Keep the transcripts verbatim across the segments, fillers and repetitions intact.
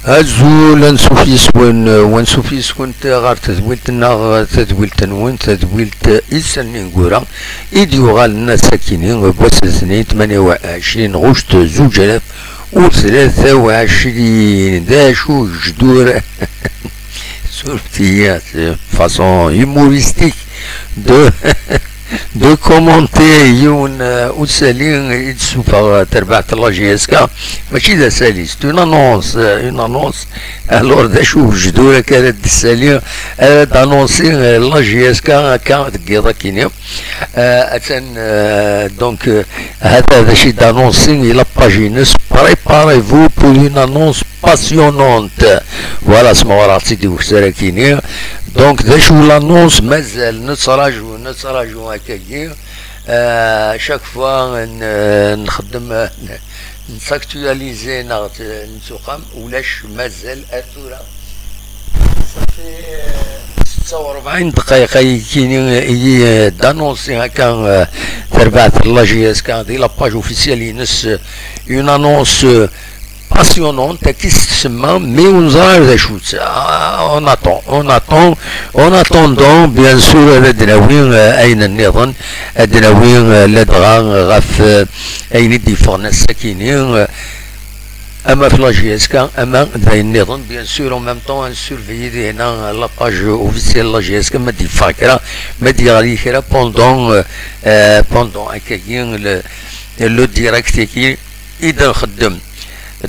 Azul, ansuf yes-wen, wansuf yes-went ɣer tedwilt-nneɣ, tadwilt-nwen, tadwilt Isallen Ineggura, i d-yuɣalen ass-akini, n wass n letnayen, tmanya u ɛecrin ɣuct zuǧ alaf u tlata u ɛecrin. D acu jdur? Surfet-iyi, c'est façon humoristique de de commenter yiwen, euh, usali i d-tessufeɣ, euh, terbaɛt n la J S K. Mačči d asali, c'est une annonce, euh, une annonce. Alors, d acu ujdur akka ara d-tessali, ara d-annoncer, euh, la J S K akka deg yiḍ akini. Euh, atan, euh, donc, euh, hata d acu i d-annoncer i la page-ines. Préparez-vous pour une annonce passionnante. Voilà, semɣer-aɣ-tt-id i ukessar akini. Donc, d acu l'annonce? Mazal nettraǧu, nettraǧu akkagi. Euh, chaque fois n-, nxeddem, n-, nettaktualiser neɣ t-, nettuqam, ulac mazal ar tura. Ça fait, euh, setta u rebɛin dqayeq ayakini i, euh, d-annoncer akka, euh, terbaɛt n la J S K di la page officielle-ines, euh, une annonce, euh, passionnante, akka i s-tsemma, mais ur neẓri ara d acu-tt. Ah, on attend, on attend, en attendant, bien sûr, ad d-nawi, euh, ayen nniḍen, ad d-nawi, euh, ladɣa ɣef, euh, ayen i d-yeffɣen ass-akini, euh, ama ɣef la J S K, ama d ayen nniḍen, bien sûr, en même temps, ad nsurveiller dinna la page officielle n la J S K, ma d-yeffeɣ kra, ma d-yeɣli kra pendant, euh, euh, pendant akkagi le, le direct-agi i d-nxeddem.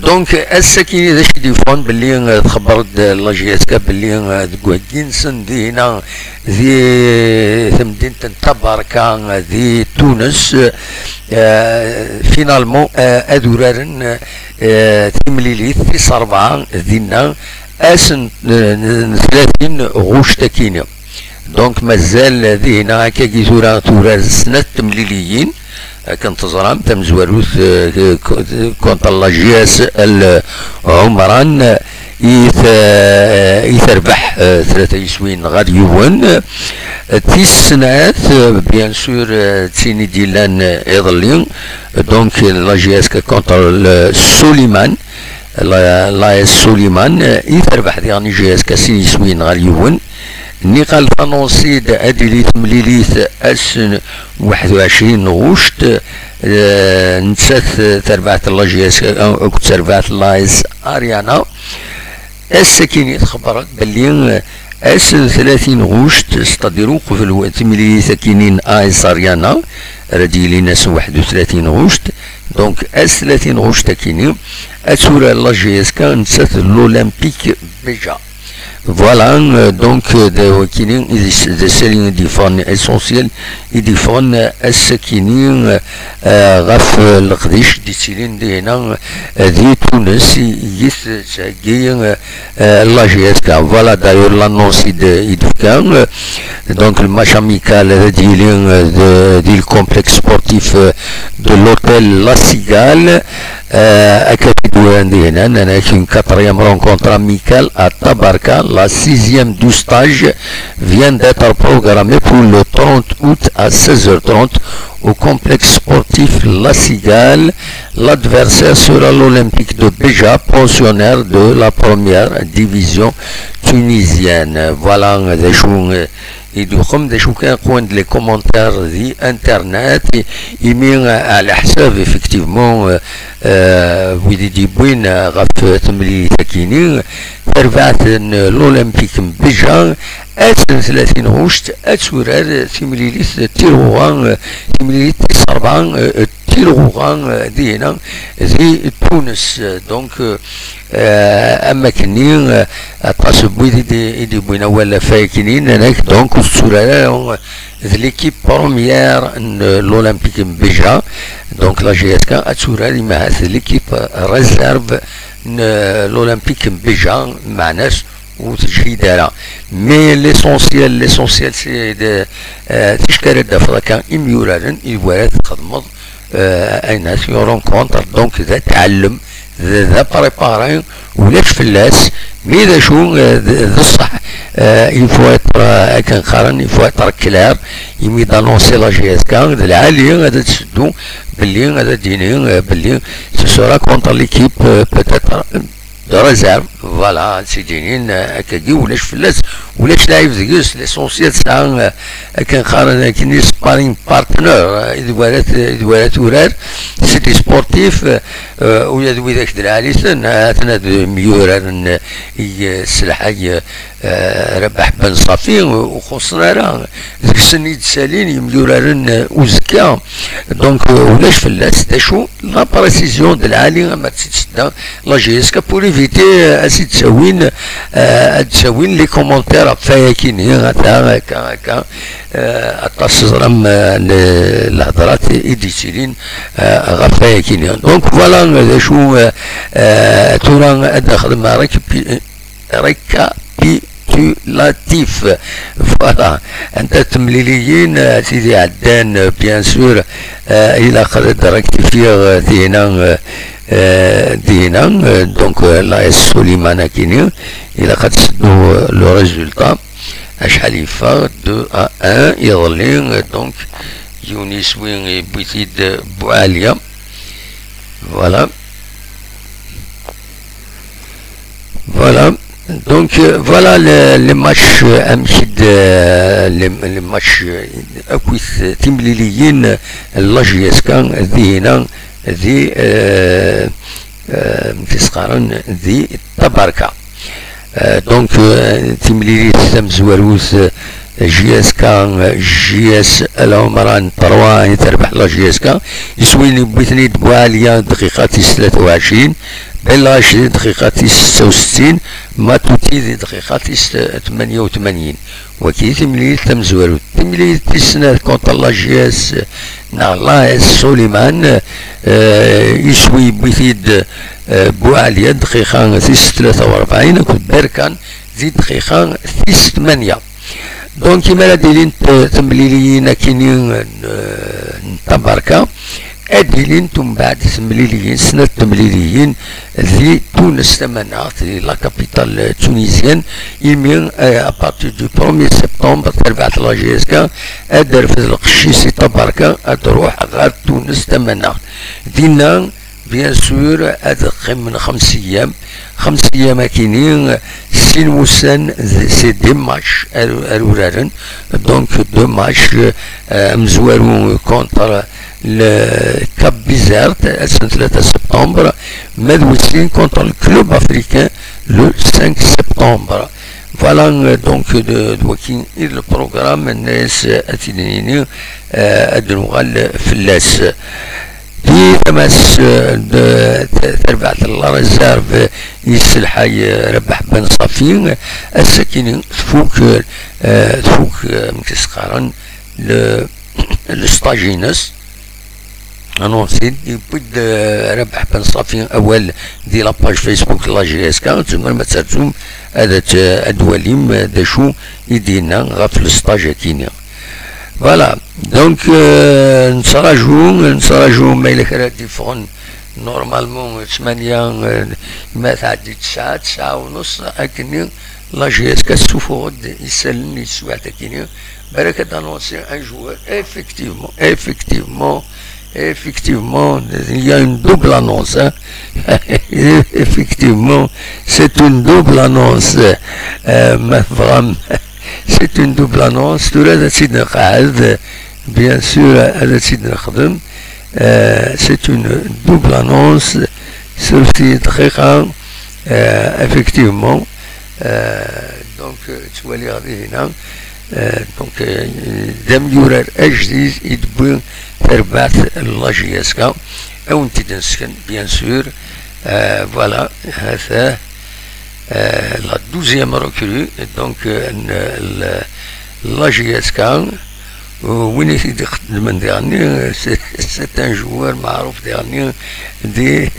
Donc, ass-agi d acu i d-yeffɣen belli, euh, txebber-d la J S K belli, euh, deg waheggi-nsen dinna di temdint n Tabarka, euh, di Tunes, euh, finalement, euh, ad uraren, euh, timlilit tis rebɛa dinna, ass n, n, n tlatin ɣuct akini. Donc, mazal dinna akkagi tura turar snat temliliyin, akken teẓram, tamezwarut, euh, contre la J S L Ɛumran, i t-, i terbeḥ, euh, tlata yiswiyen ɣer yiwen. Tis snat, euh, bien sûr, euh, d tin i d-yellan, euh, iḍelli, donc la J S K contre le Soliman, la, l'A S Soliman, euh, i terbeḥ diɣen i J S K sin yiswiyen ɣer yiwen. Niqal tanonsi-d ad d-tili temlilit ass n waḥed u ɛecrin ɣuct, eh, nettat, eh, terbaɛt n la J S K akked terbaɛt n l'A S Ariana. Ass-akini txebber-d belli, eh, ass n tlatin ɣuct, c'est-à-dire uqbel wa-, timlilit akini n A S Ariana, ara d-yilin ass n waḥed u tlatin ɣuct. Donc, ass tlatin ɣuct akini, ad turar la J S K nettat d l'Olympique Béja. Voilà, euh, donc, euh, d wakini i d is-, d asali i d-yeffɣen, essentiel i d-yeffɣen, euh, ass-akini, euh, euh, ɣef, euh, leqdic d-yettilin dinna, euh, di Tunes, i, i yit-, tettheggi, euh, euh, la J S K. Voilà, d'ailleurs, l'annonce i d-, i d-tefka, euh, donc, le match amical, euh, d-yili, euh, de, di le complexe sportif, euh, de l'hôtel La Cigale. Euh, akka i d-uran dinna, nnan-ak une quatrième rencontre amicale à Tabarka, la sixième du stage, vient d'être programmée pour le trente août à seize heures trente au complexe sportif La Cigale. L'adversaire sera l'Olympique de Béja, pensionnaire de la première division tunisienne. Voilà, d acu, euh, i d-uqem, d acu kan qwan-d les commentaires di internet, i, imi, euh, ɛla ḥsab, effectivement, euh, euh, wid i d-yewwin, euh, ɣef temlilit-akini, tarbaɛt n l'Olympique n Béja, ass n tlatin ɣuct, ad turar timlilit Tiruɣa, euh, timlilit tis rebɛa, euh, Tiruɣa, euh, dinna, di Tunes. Donc, euh, euh, am wakken-nni, euh, aṭas n wid i d-, i d-yewwin awal ɣef wayakini, nnan-ak, donc, ur tetturar ara, euh, d l'équipe première n l'Olympique n Béja. Donc, la J S K ad turar, imahat, d l'équipe réserve n l'Olympique n Béja, meɛna-s ur teǧhid ara. Mais l'essentiel, l'essentiel, c'est de, euh, ticki ara d-tafeḍ akka imyuraren i wara txedmeḍ, euh, ayen-as une rencontre, donc, d atɛellem, d, d apréparé, ulac fell-as, mais d acu, euh, d, d ṣṣeḥ, euh, il faut être, euh, akken qqaren, il faut être clair, imi d-annoncer la J S K, d lɛali ad d-tseddu belli, ad d-yini, euh, belli ce sera contre l'équipe, euh, peut-être, euh, de réserve, voilà, ad tt-id-inin, euh, akkagi ulac fell-as, ulac lɛib deg-s, l'essentiel tesɛa, euh, akken qqaren akkenni sparring partner, euh, i d-wara t-, i d-wara turar, c'est des sportifs, euh, euh, ula d widak d lɛali-ten, euh, aten ad myuraren, euh, i, euh, s lḥay, euh, euh, Rabaḥ Ben Safi, ur xuṣṣen ara, deg-sen i d-ssalin yemyuraren, euh, uzekka, donc, euh, ulac fell-as, d acu, la précision d lɛali, ama d tidet da, la J S K pour éviter, euh, ad s-id-ttawin, euh, ad d-ttawin les commentaires ɣef wayakini, ata, akka, akka, euh, aṭas teẓram, euh, le-, lhedrat i d-yettilin, euh, ɣef wayakini. Donc, voilà, d acu, euh, euh, tura ad nexdem récapi-, récapitulatif. Voilà. Anta temliliyin, euh, tid iɛeddan, euh, bien sûr, euh, ilaq ad rectifier, euh, dihina, euh, euh, dihina, euh, donc, euh, la S Suliman akini, ilaq ad tseddu, euh, le résultat. Acḥal yeffeɣ? Deux à un, iḍelli, euh, donc, yiwen iswi yewwi-t-id, euh, Buɛaliya. Voilà. Voilà. Donc, euh, voilà le, les matchs, euh, amek i d, euh, les, les matchs, euh, akkit, euh, timliliyin, euh, la J S K, dihina, di, euh, euh, amek i s-qqaren, di Tabarka. Euh, donc, euh, timlilit tamezwarut, euh, J S K, euh, J S Al Omran trois i terbeḥ la J S K, iswi-nni yewwi-ten-id Buɛaliya dqiqa tis tlata u ɛecrin, Belɣaci di dqiqa tis setta u settin, Matuti di dqiqa tis tmanya u tmanyin. Waki timlilit tamezwarut. Timlilit tis snat contre la J S neɣ la S Suliman, euh, iswi yewwi-t-id, euh, Buɛaliya dqiqa tis tlata u rebɛin akked Berkan di dqiqa tis tmanya. Donc, imir ad ilint, euh, temliliyin akini n, euh, n Tabarka, ad ilint umbeɛd temliliyin, snat temliliyin di Tunes tamaneɣt, di la capitale tunisienne, imi, euh, à partir du premier septembre, tarbaɛt la J S K, ad d-terfed lqecc-is i Tabarka, ad d-truḥ ɣer Tunes tamaneɣt. Dinna, bien sûr, ad qqimen xems ayyam. Xems ayyam akini, sin wussan, c'est deux matchs ar, ar uraren. Donc, deux matchs, euh, amezwaru contre le Cap Vert, ass n tlata septembre, ma d wis sin contre le Club Africain, le cinq septembre. Voilà, euh, donc, de, de waki i le programme, n-, s-, ad t-id-nini, euh, ad nuɣal fell-as. Di tama-s, euh, de, t-, tarbaɛt n la réserve, yesselḥay, euh, Rabaḥ Ben Safi, ass-akini tfuk, euh, tfuk, euh, amek i s-qqaren, le, le stage-ines. Annoncé, yewwi-d, euh, Rabaḥ Ben Safi awal di la page Facebook n la J S K, tzemrem ad terzum, ad t-, ad twalim, euh, d acu i d-yenna ɣef le stage-akini. Voilà, donc, euh, nettraǧu, nettraǧu ma yella kra d-yeffɣen, normalement, euh, ttmanya, euh, ma tɛeddi tesɛa, tesɛa u nuṣ, akkenni la J S K tessufuɣ-d isallen i teswiɛt-akini, balak ad annoncer un joueur. Effectivement, effectivement, effectivement, il y a une double annonce, hein. Effectivement, c'est une double annonce. Euh, ma tebɣam, c'est une double annonce. Tura ad tt-id-nqeɛɛed, bien sûr, ad tt-id-nexdem. Euh, c'est une double annonce. Surfti dqiqa, euh, effectivement. Euh, donc, euh, ttwaliɣ dihina. Euh, donc, euh, d amyurar ajdid i d-tewwi tarbaɛt n la J S K. Ad wen-t-id-nesken, bien sûr. Euh, voilà, hata, euh, la douzième recrue, donc, euh, n-, l-, la J S K, euh, win i t-id-ixeddmen diɣenni, euh, c'est, c'est un joueur maɛruf diɣenni, di,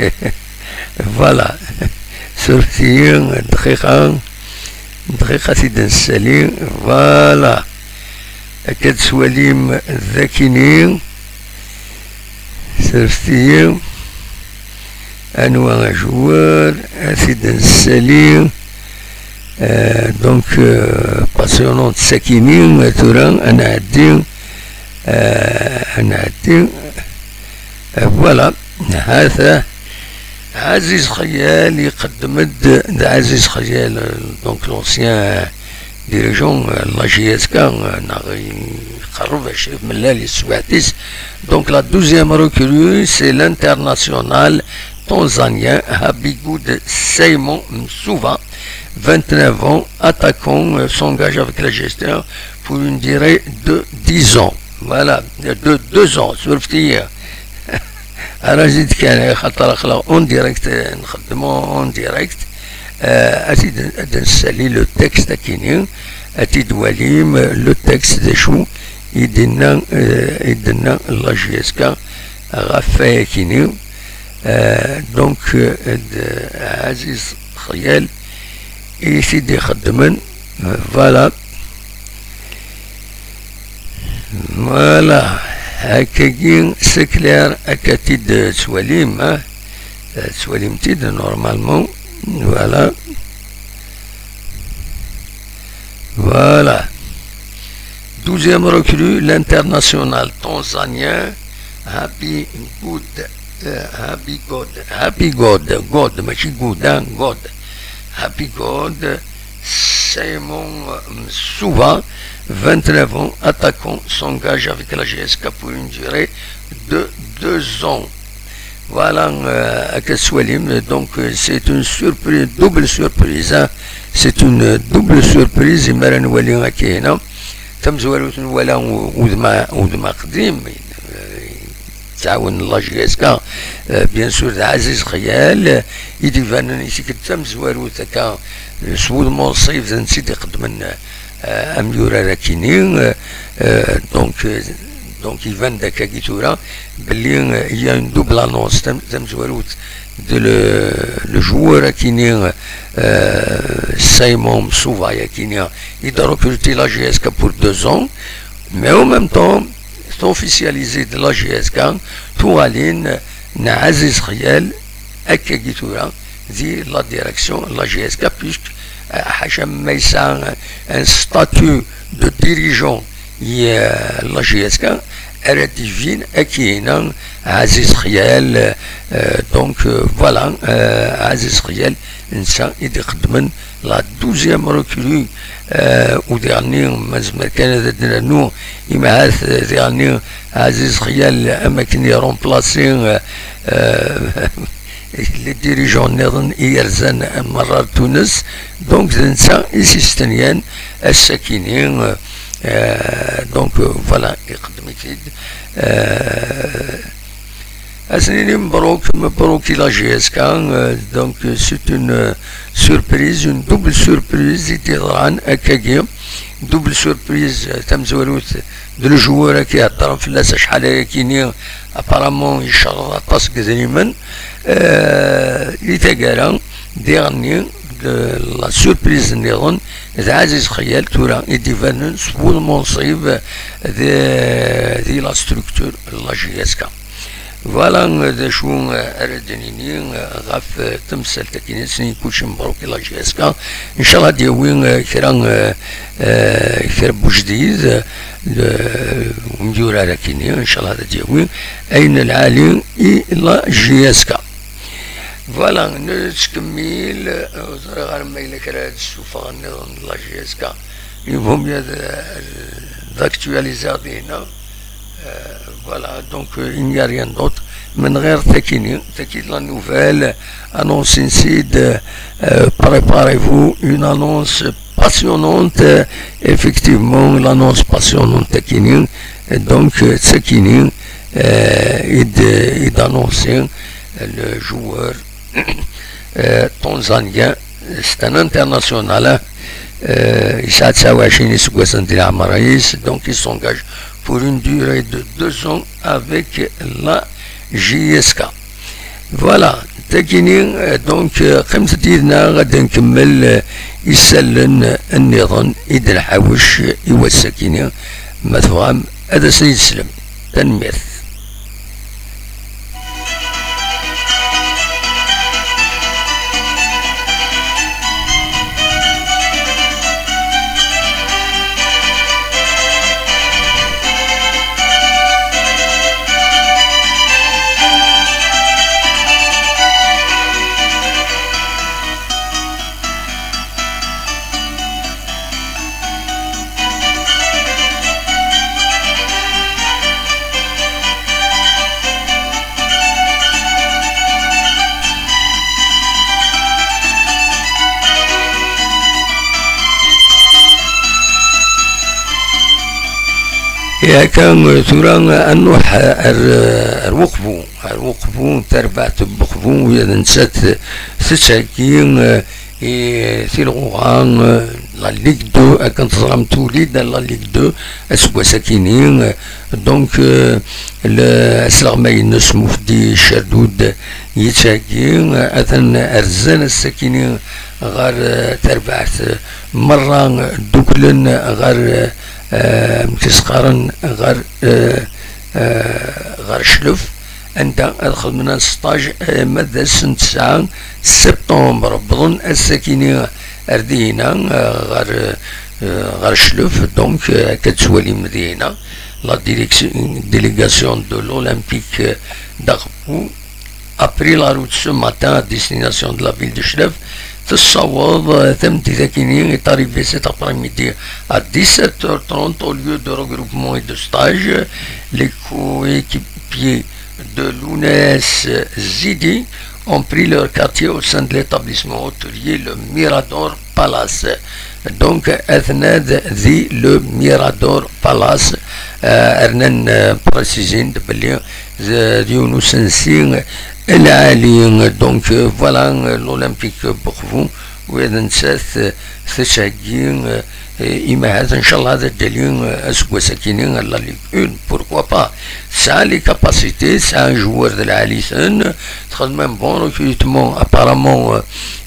voilà, surfti, dqiqa, dqiqa ad t-id-nessali, voilà. Akka d-twalim dakini, surfti, anwa ajoueur, ad t-id-nessali. Euh, donc, euh, passionnant sakini, tura, ad nɛeddi, euh, ad nɛeddi, euh, voilà, hata, Aziz Xyal iqeddem-d, d Aziz Xyal, euh, donc l'ancien dirigeant, euh, n la J S K, euh, neɣ iqerreb Crif Mellal i teswiɛt-is. Donc la douzième recrue, c'est l'international tanzanien Habigoud Simon Msuva, vingt-neuf ans, attaquant, euh, s'engage avec la J S K pour une durée de dix ans. Voilà, de deux ans, surfet-iyi. Ara zid kan, xaṭer aql-aɣ en direct, eh, nxeddem en direct. Eh, ad t-id-, ad d-nessali le texte akini, ad t-id-walim, eh, le texte d acu i d-inna, eh, i d-inna la J S K ɣef wayakini. Eh, donc, eh, d Aziz Xyal i t-id-ixeddmen. Voilà. Voilà. Akkagi, c'est clair, akka t-id-tettwalim, hein? Tettwalim-t-id, normalement. Voilà. Voilà. Douzième recrue, l'international tanzanien Happy Good, euh, Happy God, Happy God, God, mačči Good, hein, God. Happy God, Simon Msuva, vingt-neuf ans, attaquant, s'engage avec la J S K pour une durée de deux ans. Voilà, euh, akka tettwalim, donc, euh, c'est une surprise, double surprise, hein. C'est une double surprise, imi ara nwali akka hina. Tamezwarut nwala u-, udem-a, udem aqdim, euh, yettɛawan la J S K, euh, bien sûr, d Aziz Xyal, euh, i d-ibanen i tikkelt tamezwarut akka, euh, s wudem unṣib, d netta i d-iqeddmen, euh, amyurar akini, euh, euh, donc, euh, donc, iban-d akkagi tura belli, euh, il y a une double annonce, tam-, tamezwarut de le, le joueur akini, euh, Simon Msuva akini, i d-recruter la J S K pour deux ans, mais en même temps, c'est officialisé de la J S K, tuɣalin n Aziz Xyal, akkagi tura, di la direction n la J S K, puisque, euh, ḥaca ma yesɛa un statut de dirigeant i, euh, la J S K, ara d-ibin akina Aziz Xyal, euh, donc, euh, voilà, euh, Aziz Xyal, netta i d-ixeddmen la douzième recrue, euh, u diɣenni, ma nezmer kan ad d-nernu, imi ahat, euh, diɣenni Aziz Xyal, am akken i remplacer, euh, euh, les dirigeants nniḍen i yerzan merra ar Tunes, donc d netta i s-istenyan ass-akini, euh, donc, euh, voilà, iqeddem-it-id. Euh, ad s-nini mebruk, mebruk i la J S K, euh, donc, euh, c'est une, euh, surprise, une double surprise i d-yeḍran akkagi. Double surprise, euh, tamezwarut d le joueur-agi heddren fell-as acḥal ayakini, apparemment yecreḍ aṭas n yedrimen. Euh, di taggara, diɣenni, de la surprise nniḍen, d Aziz Xyal tura i d-ibanen s wudem unṣib di, di la structure n la J S K. Voilà, euh, d acu, euh, ara d-nini, euh, ɣef, euh, temsalt akini, ad s-nini kulci mebruk i la J S K. Ncallah ad d-yawi, euh, kra, euh, euh, kra n wejdid, euh, le, umyurar akini, ncallah ad d-yawi ayen lɛali i la J S K. Voilà, nettkemmil, euh, ur ẓriɣ ara ma yella kra ad d-ssufeɣ nniḍen n la J S K. Il vaut mieux de, d'actualiser dinna. Euh, voilà, donc, euh, il n'y a rien d'autre. Menɣir takini, tagi d la nouvelle, annonce-nni-d, euh, préparez-vous, une annonce passionnante, euh, effectivement, l'annonce passionnante takini, donc, euh, takini, euh, i d-, i d-annoncer, euh, le joueur, euh, tanzanien, c'est un international, hein. Euh, yesɛa tesɛa u ɛecrin iseggasen di leɛmer-is, donc il s'engage pour une durée de deux ans avec la J S K. Voilà, takini, euh, donc, euh, qqimet-d yid-neɣ ad nkemmel, euh, isallen, euh, nniḍen i d-nḥawec i wass-akini, ma tebɣam ad asen-id-teslem. Tanemmirt. Akka, tura ad nruḥ ar, ar Uqbu, ar Uqbu, tarbaɛt n Uqbu, ula d nettat tettheggi, eh, i tilɣuɣa, eh, la Ligue deux, akken teẓram, tuli-d la Ligue deux aseggas akini, eh, donc, eh, le, asleɣmay-nnes Mufdi Cerdud yettheggi, eh, atan rzan ass akini ɣer, eh, tarbaɛt, eh, merra dduklen ɣer, eh, eh, amek i s-qqaren, ɣer, eh, eh, ɣer Cclef, anda ad xedmen un stage, eh, ma d ass n tesɛa septembre. Wwḍen ass-akini ar dihina, eh, ɣer, eh, ɣer Cclef, donc, eh, akka tettwalim dihina, la direction, délégation de l'Olympique d'Aqbu. A pris la route ce matin à destination de la ville de Chlef. Tessaweḍ, euh, tameddit akini, est arrivé cet après-midi à dix-sept heures trente au lieu de regroupement et de stage. Les coéquipiers de l'Ounes Zidi ont pris leur quartier au sein de l'établissement hôtelier, le Mirador Palace. Donc, atnad di le Mirador Palace, euh, rnan, euh, préciser-d belli d, d yiwen usensi lɛali. Donc, euh, voilà, euh, l'Olympique Bourboon, ula d nettat, euh, tettheggi, euh, imahat, inchallah, ad d-tali, euh, aseggas akini, la Ligue un, pourquoi pas. Tesɛa les capacités, tesɛa joueurs d lɛali-ten, txedm un bon recrutement, apparemment, euh,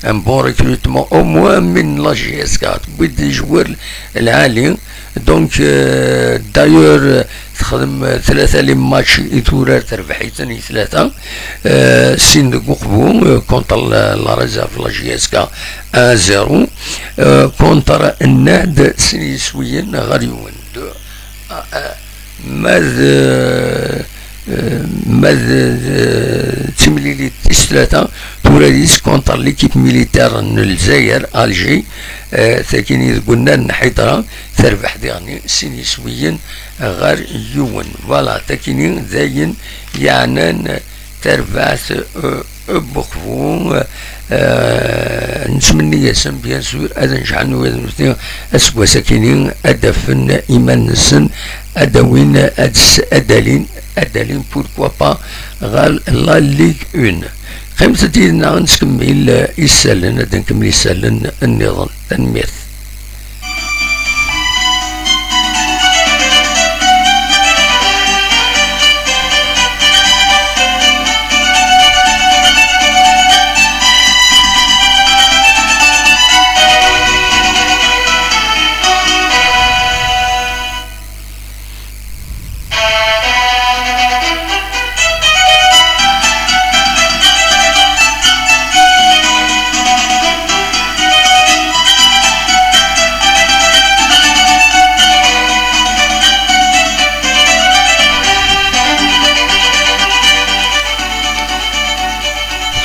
un bon recrutement, au moins min la J S K, tewwi-d des joueurs lɛali. Donc, euh, d'ailleurs, euh, txedm, euh, tlata les matchs i turar, terbeḥ-iten i tlata. Euh, sin deg Uqbu, euh, contre la, la réserve, la J S K, un zéro. Euh, contre Nnad, sin yiswiyen ɣer yiwen, deux à un. Ma d, euh, ma d, euh, timlilit tis tlata, tura yis contre l'équipe militaire n Lezzayer, Alger, euh, takini deg unnar n Ḥidra, terbeḥ diɣen sin yiswiyen ɣer yiwen. Voilà, takini d ayen yeɛnan tarbaɛt, euh, Buxbu, euh, nettmenni-asen, bien sûr, ad njeḥen wid nutni aseggas akini, ad d-afen iman-nsen, ad d-awin, ad s-, ad d-alin, ad d-alin, pourquoi pas, ɣer la Ligue un. Qqimet-d yid-neɣ, ad nettkemmil, euh, isallen, ad nkemmel isallen nniḍen. Tanemmirt.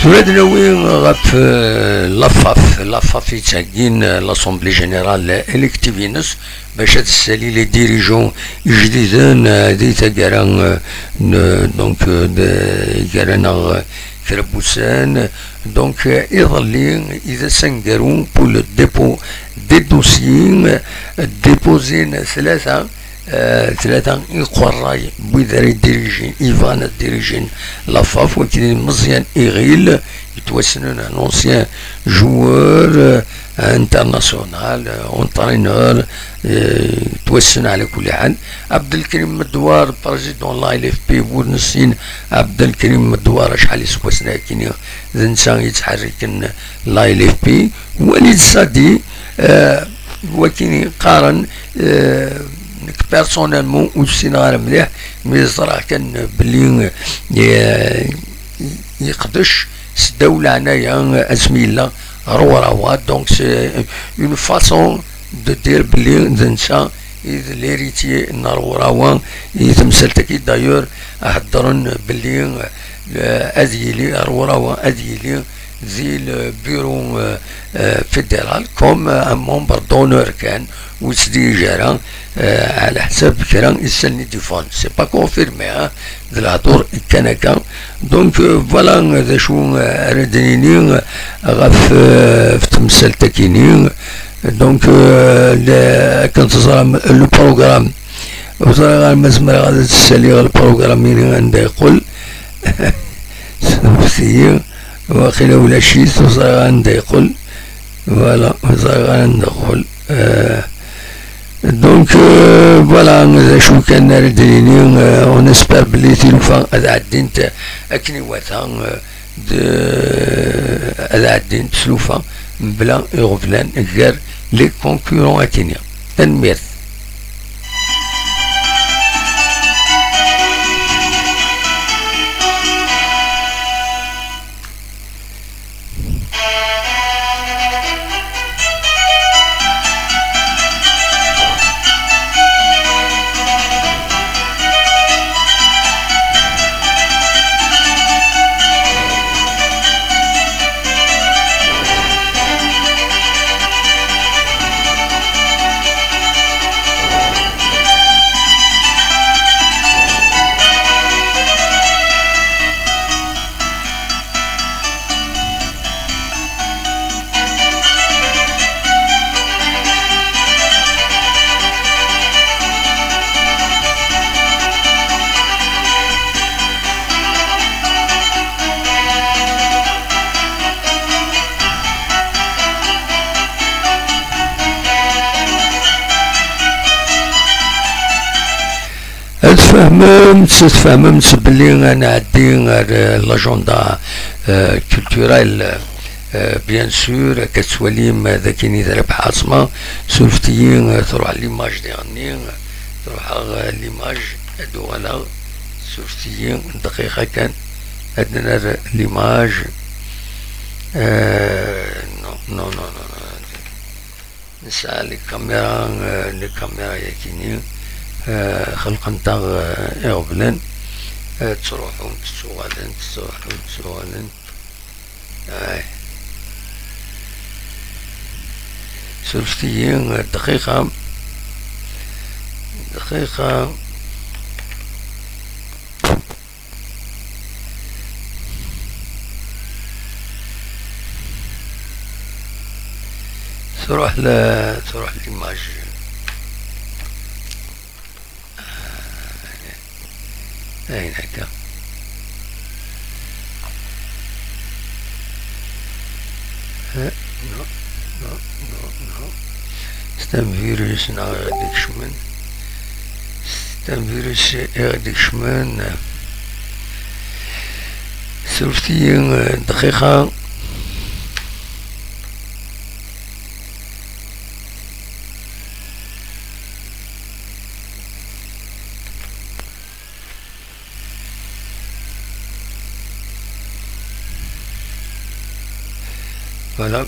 Tura ad nawi ɣef, euh, l'AFAF, l'AFAF yettheggin, euh, l'Assemblée Générale élective-ines, bac ad tessali les dirigeants ijdiden, euh, di taggara, euh, n, donc, euh, d, gar-aneɣ, euh, kra n wussan. Donc, euh, iḍelli i d ass aneggaru pour le dépôt des dossiers, euh, déposer tlata, euh, tlata iqerray n wid ara yeddirijin, yebɣan ad ddirijin l'AFAF, wagi d Meẓyan Iɣil, yettwassnen un ancien joueur, euh, international, euh, entraîneur, euh, yettwassen ɛla kulli ḥal. Abdelkrim Medwar, président n la L F P, ur nessin Abdelkrim Medwar acḥal iseggasen akini d netta yettḥerriken la L F P. Walid Sadi, euh, wagi qqaren, euh, nekk personnellement ur ssineɣ ara mliḥ, mais ẓriɣ kan belli, euh, yeqdec s ddaw leɛnaya asmi yella Rawrawa. Donc c'est une façon de dire belli d netta i d l'héritier n Rawrawa. I temsalt-agi d'ailleurs heddren belli, euh, ad yili Rawrawa, ad yili di le bureau, euh, euh, fédéral comme un membre d'honneur kan, ur yettdiriǧ ara, euh, ɛla ḥsab kra isallen i d-yeffɣen. C'est pas confirmé, hein, d lehdur kan akka. Donc, euh, voilà, d acu, euh, ara d-nini, euh, ɣef, euh, temsalt-akini. Donc, euh, le, akken teẓram, le programme Ur ẓriɣ ara ma zemreɣ ad ssaliɣ lprugram-inu anda yeqqel. Sefti-yi, waqila ulac-it, ur ẓriɣ anda yeqqel. Voilà, ur ẓriɣ anda yeqqel. Euh, donc, euh, voilà, d acu kan ara d-nini, euh, on espère belli tilufa ad ɛeddint akken iwata, euh, d-, ad ɛeddint s tlufa mebla iɣeblan gar les concurrents akkenni. Tanemmirt. Ad tfehmemt, tfehmemt belli ad nɛeddi ar, euh, l'agenda, euh, culturel, euh, bien sûr, akka tettwalim, euh, d akken i d Rabaḥ Ɛaṣma, surfet-iyi, euh, truḥ l'image diɣenni, truḥ, euh, l'image, ad uɣaleɣ, surfet-iyi, dqiqa kan, ad nerr l'image, euh, non, non, non, non, non. Nesɛa les caméras, euh, les caméras yakini, euh, xelqent-aɣ, euh, iɣeblan, euh, ttruḥunt, ttuɣalent, ttruḥunt, ttuɣalent. Ay. Surfet-iyi, euh, dqiqa. Dqiqa. Truḥ la, truḥ l'image. Ayen akka. Eh, non, non, non, non. C'est un virus neɣ i ɣ-d-ikecmen. C'est un virus i ɣ-d-ikecmen. Surfet-iyi, eh, dqiqa. Voilà.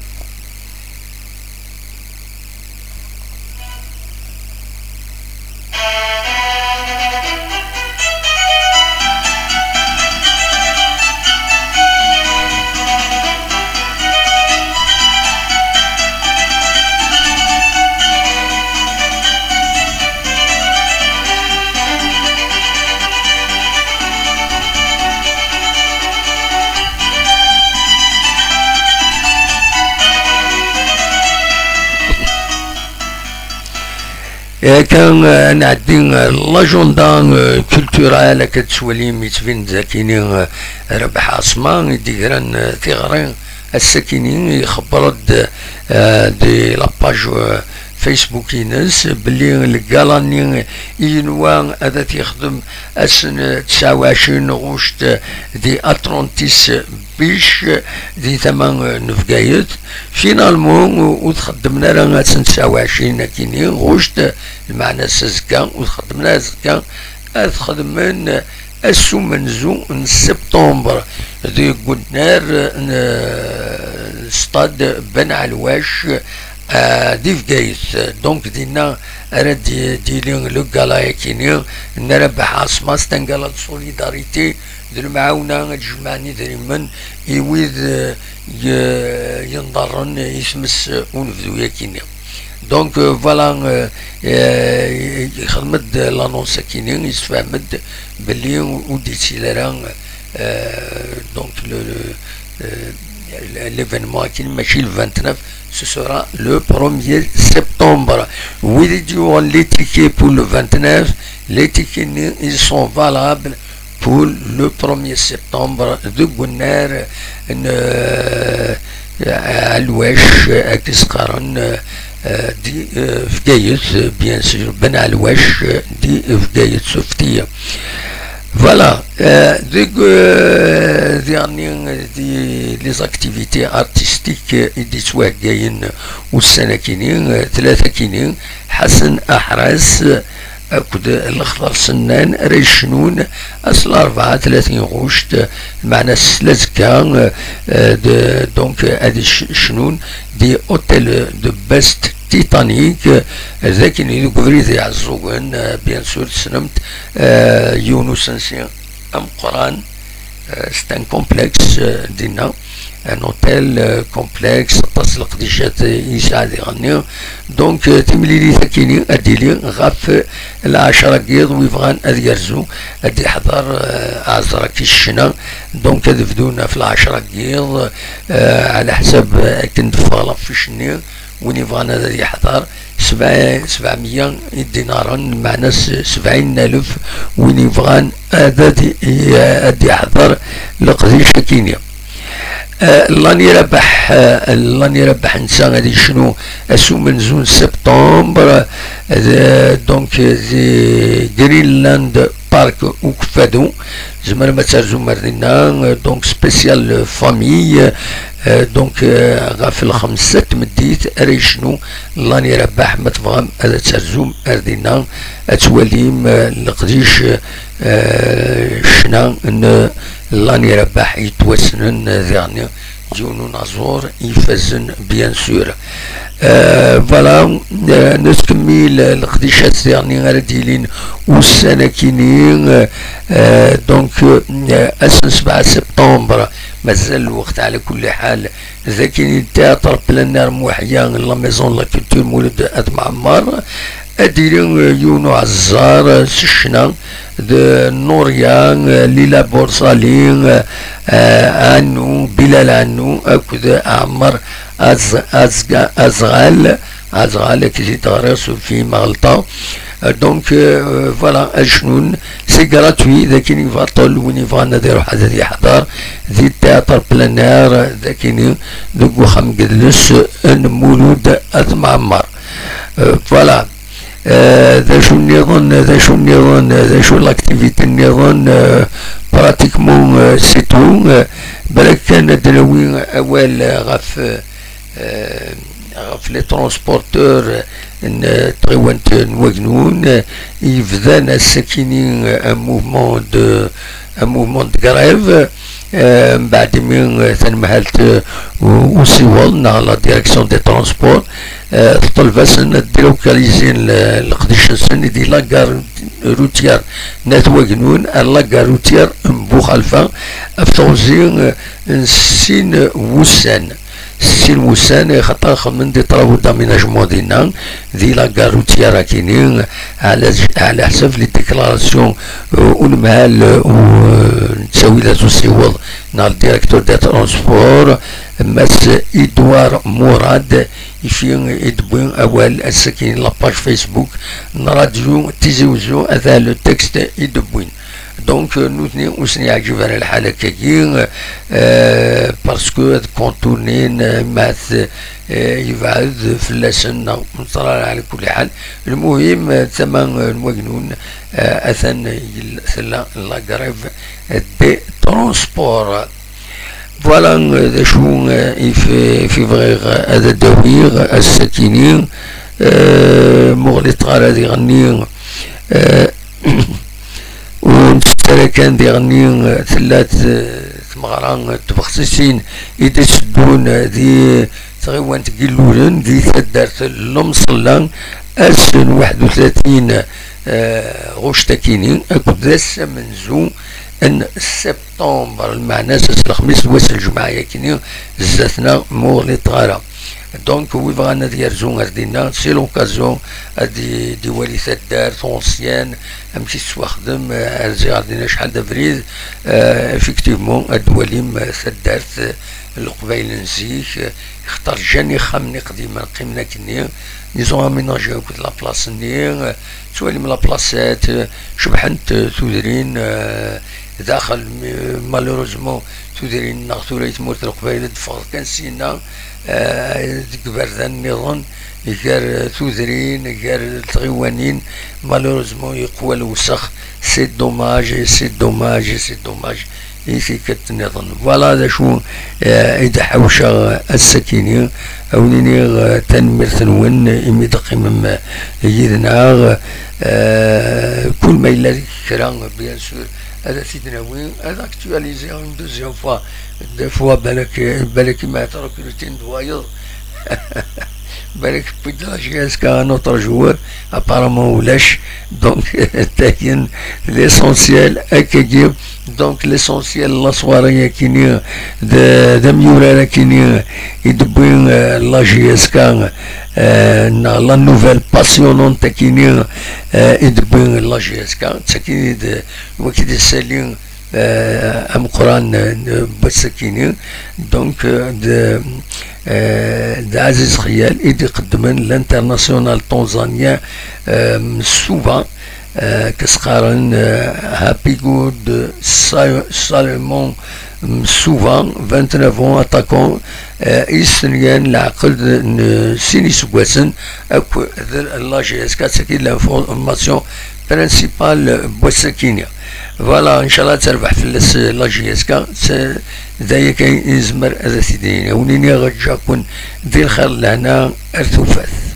Akka, eh, nɛeddi, eh, l'agenda, eh, culturel, akka tettwalim, yettbin-d akini, eh, Rabaḥ Ɛaṣma, i d-yegran, eh, tiɣri, ass-akini, ixebber-d, eh, di la page, eh, Facebook-ines, belli lgala-nni i yenwa ad t-yexdem ass n tesɛa u ɛecrin ɣuct di Atlantis Beach, di tama, eh, n Bgayet. Finalement, ur, ur t-xeddmen ara ass n tesɛa u ɛecrin akini ɣuct, lmeɛna s azekka, ur t-xeddmen ara azekka, ad t-xedmen ass umenzu n septembre deg unnar n, eh, stade Ben Ɛelwac, eh, di Bgayet. Donc, dinna ara d-, d-yili le gala-yakini n Rabaḥ Ɛaṣma, c'est un gala de solidarité, d lemɛawna ad jemɛen idrimen i wid, eh, ye-, yenḍerren i tmes unebdu-yakini. Donc, euh, voilà, euh, euh, yexdem-d l'annonce-akini, yessefhem-d belli ur d-yettili ara, euh, donc, le, le, euh, L'événement akkin, mačči le vingt-neuf, ce sera le premier septembre. Wid i d-yuɣen les tickets pour le vingt-neuf, les tickets-nni, ils sont valables pour le premier septembre deg unnar n, euh, Alwac, akken s-qqaren, euh, di, euh, Bgayet, bien sûr, Ben Alwac, euh, di Bgayet Suftiya. Voilà, euh, deg, euh, diɣenni, di les activités artistiques, euh, i d-yettwaheggayen ussan-akini, euh, tlata-kini, Ḥasen Aḥras, akked Lexḍer Sennan ara yecnun ass n larebɛa tlatin ɣuct, meɛna s lazekka, euh, de, donc, ad yec-, cnun di Hôtel de Best Titanic, euh, d akken deg ubrid iɛeẓẓugen, euh, bien sûr, tessnemt, euh, yiwen usensi ameqqran, euh, c'est un complexe, euh, dinna, un hôtel, euh, complexe, aṭas n leqdicat i yesɛa diɣenni. Donc, euh, timlilit akini ad d-tili ɣef lɛecra n yiḍ, wi bɣan ad yerzu, ad d-iḥḍer, euh, aɛẓer akkin s ccna. Donc, ad bdun ɣef lɛecra n yiḍ, euh, ɛla ḥsab, euh, akken d-teffeɣ l'affiche-nni, win yebɣan ad, ad yeḥḍer, sebɛa, sebɛemya idinaren, meɛna s-, sebɛin alef, win yebɣan ad, ad i-, ad d-yeḥḍer leqdic akini. Euh, Lani Rabaḥ, euh, Lani Rabaḥ netta ad yecnu ass umenzu n septembre, euh, donc, euh, di Greenland Park Ukeffadu, tzemrem ad terzum ar dinna, euh, donc spécial, euh, famille, euh, donc, euh, ɣef lxemsa n tmeddit ara yecnu Lani Rabaḥ, ma tebɣam ad terzum ar dinna, ad twalim, euh, leqdic, euh, ccna n Lani Rabaḥ yettwassnen, euh, diɣenni yiwen unaẓur ifazen, bien sûr. Euh, voilà, euh, nettkemmil leqdicat diɣenni ara d-yilin ussan-akini, euh, euh, donc, euh, ass n sebɛa septembre, mazal lweqt ɛla kulli ḥal, d akini théâtre plein air Muḥya, la maison de la culture Mulud At Mɛemmer, ad d-yili, euh, yiwen uɛeẓẓar, euh, s ccna, d Nuria, euh, Lila Borsali, euh, euh, Annou, Bilal Annou, akked Ɛmer Az-, Azga-, Azɣal, Azɣal, akken i d-ɣriɣ, surfem ma ɣelṭeɣ. Euh, donc, euh, voilà, ad cnun, c'est gratuit, d akini baṭel, win yebɣan ad iruḥ ad yeḥḍer, di théâtre plein air, d akini deg uxxam n yidles n Mulud At Mɛemmer. Euh, voilà. Euh, d acu nniḍen, d acu nniḍen, d acu l'activité nniḍen, euh, pratiquement, euh, c'est tout. Euh, balak kan ad d-nawi awal, euh, ɣef, euh, ɣef les transporteurs n, euh, tɣiwant n Wagnun, euh, yebdan ass-akini, euh, un mouvement de, un mouvement de grève. Euh, mbeɛd imi, euh, tanemhalt, euh, u-, usiweḍ neɣ la direction des transports, euh, teṭleb-asen ad délocalisin le-, leqdic-nsen di la gare routière n At Wagnun ar la gare routière n Buxalfa, ɣef teɣzi, euh, n sin wussan. Sin wussan, axaṭer xedmen des travaux d'aménagement dinna, di la gare routière akini, ɛla, ɛla ḥsab les déclarations, euh, unemhal, euh, u, euh, n ttawilat usiweḍ neɣ le directeur des transports, Mass Edouard Mourad, ifi i d-wwi awal ass-akini la page Facebook n Radio Tizi Uzzu, ata le texte i d-wwin. Donc, euh, nutni ur sen-yeɛǧib ara lḥal akkagi, euh, parce que ad contournin, euh, ma t-, euh, yebɛed fell-asen neɣ ur neẓri ara ɛla kulli ḥal. Lmuhim, euh, tama, euh, n Wagnun, euh, atan yel-, tella la grève des transports. Voilà, euh, d acu, euh, i f-, i f-, i bɣiɣ ad d-awiɣ ass-akini, euh, muɣlit ara diɣenni, euh, Ur nettett ara kan diɣenni, tella t-, tmeɣra n tbexsisin i d-iteddun di tɣiwant n Yilluren, di taddart n Lemṣella, ass n waḥed u tlatin, eh, ɣuct akini, akked ass amenzu n septembre, lmeɛna ass n lexmis d wass n lǧemɛa yakini, zdat-neɣ ma ur ɣliṭeɣ ara. Donc, wi bɣan ad yerzu ar dinna, c'est l'occasion ad i-, d-iwali taddart ancienne, amek i tettwaxdem, eh, rziɣ ar dinna acḥal d abrid, eh, effectivement, ad d-walim, eh, taddart, eh, n Leqbayel n zik, eh, xaṭer ǧǧan ixxamen iqdimen qqimen akkenni, ils ont aménagé akked la place-nni, eh, tettwalim la placette, eh, cebḥent, eh, tudrin, eh, daxel, mi-, malheureusement, tudrin-nneɣ tura i tmurt n Leqbayel ad d-ffɣeḍ kan syenna, eh, deg iberdan nniḍen, gar tudrin, gar tɣiwanin, malheureusement, yeqwa lewsex. C'est dommage, et c'est dommage, et c'est dommage. I tikkelt nniḍen. Voilà d acu, eh, i d-ḥawceɣ ass-akini. A wen-iniɣ, eh, tanemmirt-nwen imi d-teqqimem, eh, yid-neɣ. Eh, kul ma yella kra, bien sûr, ad t-id-nawi, ad actualiser une deuxième fois. Des fois, balak, balak ma trekrutin d wayeḍ. Balak, puis de la J S K, un autre joueur, apparemment, ulac. Donc, tayen, l'essentiel, akkagi. Donc, l'essentiel, la soirée, akini, de, de Miura, akini, i d-tewwi, euh, la J S K, euh, neɣ la nouvelle passionnante, akini, euh, i d-tewwi la J S K, d takini d, waki d ssali, euh, ameqqran, euh, n wass-akini. Donc, euh, de, euh, d Aziz Xyal i d-iqeddmen l'international tanzanien, euh, Msuva, euh, k as-qqaren, euh, Happy Good Sa-, Salomon Msuva, vingt-neuf ans, attaquant, euh, i yestenyan leɛqed n sin iseggasen akk d la J S K, d tagi l'information principale n wass-akini. Voilà, ncallah ad terbeḥ fell-as la J S K, d aya kan i nezmer ad t-id-nini. A wen-iniɣ ǧǧiɣ-ken di lxir d lehna, ar tufat.